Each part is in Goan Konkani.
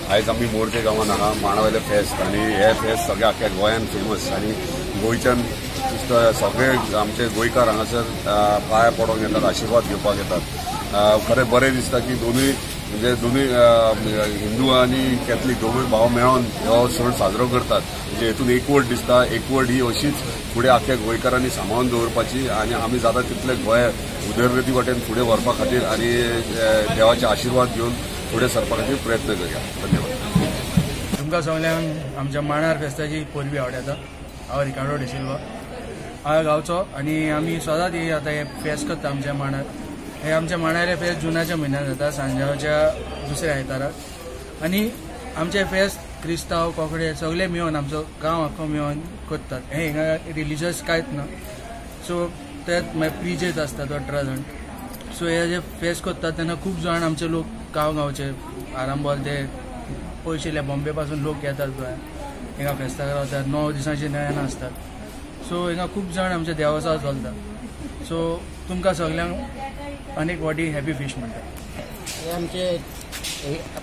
आयज आमी मोर्जे गांवान हांगा माणावयलें फेस्त आनी हे फेस्त सगळ्या आख्या गोंयान फेमस आनी गोंयच्यान सगळे आमचे गोंयकार हांगासर पांया पडोंक येतात, आशिर्वाद घेवपाक येतात. खरें बरें दिसता की दोनूय म्हणजे दोनूय हिंदू आनी कॅथलीक दोनूय भाव मेळोन हो सण साजरो करतात. म्हणजे हेतून एकवट दिसता. एकवट ही अशीच फुडें आख्या गोंयकारांनी सांबाळून दवरपाची आनी आमी जाता तितले गोंय उदरगती वाटेन फुडें व्हरपा खातीर आनी देवाचे आशिर्वाद घेवन फुडें सरपा खातीर प्रयत्न करया. धन्यवाद. तुमकां सगल्यांक आमच्या माणार फेस्ताची परबी आवडटा. हांव रिकार्डो डिसिल्वा, हांव गांवचो आनी आमी सदांच हे आतां हे फेस्त करता आमच्या माणार. हे आमच्या माणारे फेस्त जुनाच्या म्हयन्यात जाता, सांजावाच्या दुसऱ्या आयताराक. आनी आमचे फेस्त क्रिस्तांव कोंकणे सगळे मेळून आमचो गांव आख्खो मेळून करतात. हे हिंगा रिलिजियस कांयच ना. सो त्यात मागीर प्रिजेस आसतात 18 जाण. सो हे जे फेस्त करतात तेन्ना खूब जाण आमचे लोक गांव गांवचे आरांबोल ते पयशिल्ले बॉम्बे पासून लोक येतात गोंयांत हिंगा फेस्ताक रावतात. 9 दिसांची नयनां आसतात. सो हिंगा खूब जाण आमचे देवसाव चलता. सो तुमकां सगल्यांक अनेक वाटी हॅपी फिश म्हणटा. हे आमचे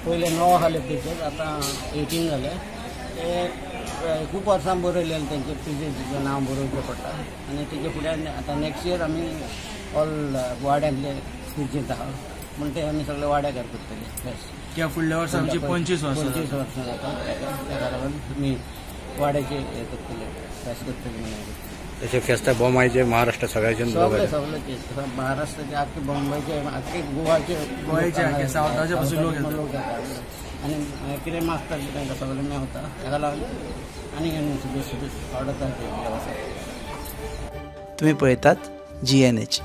पयले 9 आसले टिचर्स, आतां 18 जाले. ते खूब वर्सां बरयले तेंचे टिचर्सीचें नांव बरोवचें पडटा आनी तेजे फुडें आतां नेक्स्ट इयर आमी ऑल वाड्यांतले टिचर्स आहा म्हण ते आमी सगळे वाड्याकार करतले फेस्त. किंवा फुडल्या वर्सा आमची 25 वर्सां 25 वर्सां जाता. तेका लागून आमी वाड्याचे हे करतले, फेस्त करतले म्हणून. तशें फेस्ता बॉम्बायचे महाराष्ट्र सगळ्याचे सगळे सगळे महाराष्ट्राचे आख्खे बॉम्बेचे आख्खे गोवाचे गोंयचे आख्खे सावथाचे पासून लोक येतात आनी कितें मागता तांकां सगळें मेवता. ताका लागून आनी सुबेज सुबेज आवडटा. तुमी पळयतात GNH.